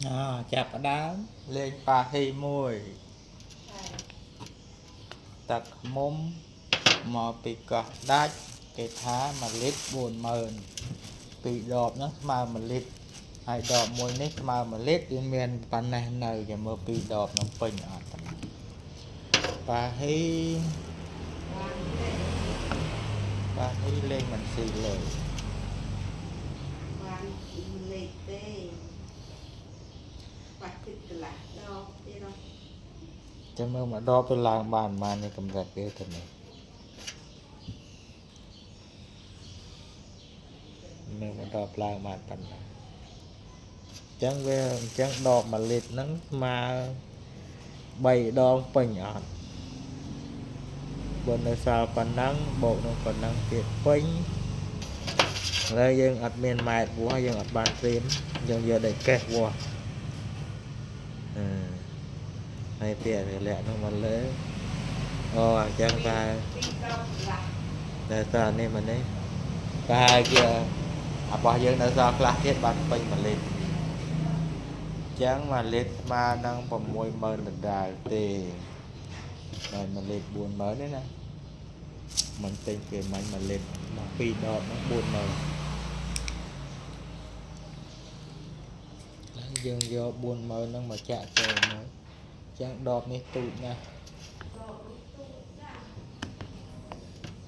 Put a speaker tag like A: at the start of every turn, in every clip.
A: អចាប់ផ្ដើមលេងប៉ាហ៊ីមួយទឹកឃ្មុំមកពីកោះដាច់គេថា1លីត្រ40000ពីរដបហ្នឹងស្មើ1លីត្រហើយដបមួយនេះស្មើ1លីត្រវាមានប៉ុណ្ណេះនៅចាំមើលពីរដបហ្នឹងពេញអត់ប៉ាហ៊ី
B: បានទេ
A: ប៉ាហ៊ីលេងមិនស៊ីលើ
B: បានលេខទេបាក់ទឹកកន្លះដងទៀតហ៎
A: ចាំមើលមកដបទៅឡើងបានប៉ុន្មាននេះកម្រិតវាទៅនេះមើលមកដបឡើងបានប៉ុណ្ណាអញ្ចឹងវាអញ្ចឹងដប1លីត្រហ្នឹងស្មើ3ដងពេញអត់បើនៅសល់ប៉ុណ្ណឹងបូកនឹងប៉ុណ្ណឹងទៀតពេញឥឡូវយើងអត់មានម៉ែត្រវាស់យើងអត់បានត្រៀមយើងយកដែកកេះវាស់អឺហើយពាក្យរលាក់នោះមកលើអូអញ្ចឹងតែ
B: ពីរដងកន្លះ
A: នៅសល់នេះមកនេះប្រហែលជារបស់យើងនៅសល់ខ្លះទៀតបានពេញ1លីត្រអញ្ចឹង1លីត្រស្មើនឹង60000ដុល្លារទេហើយ1លីត្រ40000ទេណាមិនទិញគេមិញ1លីត្រមកពីរដបហ្នឹង40000ឡើងយើងយក40000ហ្នឹងមកចាក់ចូលមកអញ្ចឹងដបនេះទូចណាស់
B: ដងនេះទូចណាស់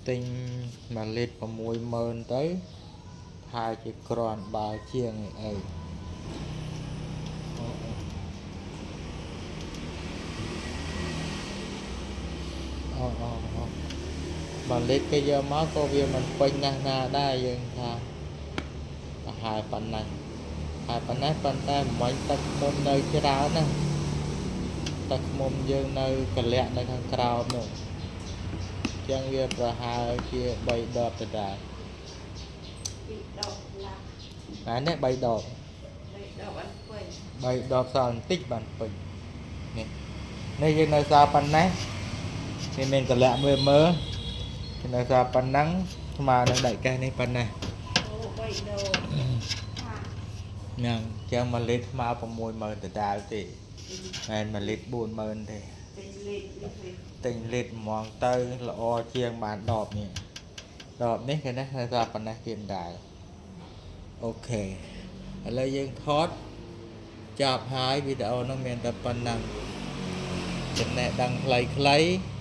A: ទិញ1លីត្រ60000ទៅហើយជាក្រាន់បើជាងអីអូអូអូអូ1លីត្រគេយកមកក៏វាមិនពេញណាស់ណាដែរយើងថាប្រហែលប៉ុណ្ណេះហើយប៉ុណ្ណេះប៉ុន្តែមិនទឹកឃ្មុំនៅច្រើនណាទឹកឃ្មុំយើងនៅកលៈនៅខាងក្រោមនោះចឹងវាប្រហែលជា3ដបដដែល
B: ពីរដងកន្លះ
A: តែនេះ3ដប
B: បីដងអត់ពេញ
A: 3ដបសល់បន្តិចបានពេញនេះនេះយើងនៅសល់ប៉ុណ្ណេះវាមានកលៈមើលមើលគេនៅសល់ប៉ុណ្ណឹងស្មើនឹងដែកកេះនេះប៉ុណ្ណេះ
B: អូបីដងហា
A: ហ្នឹងចឹង1លីត្រស្មើ60000ដដែលទេមិនមែន1លីត្រ40000ទេ
B: ពេញលេខនេះវិញ
A: ទិញលីត្រហ្មងទៅល្អជាងបានដបនេះដបនេះគេណានៅសល់ប៉ុណ្ណេះទៀតដែរអូខេឥឡូវយើងថតចប់ហើយវីដេអូនោះមានតែប៉ុណ្ណឹងចំណេះដឹងខ្លីៗ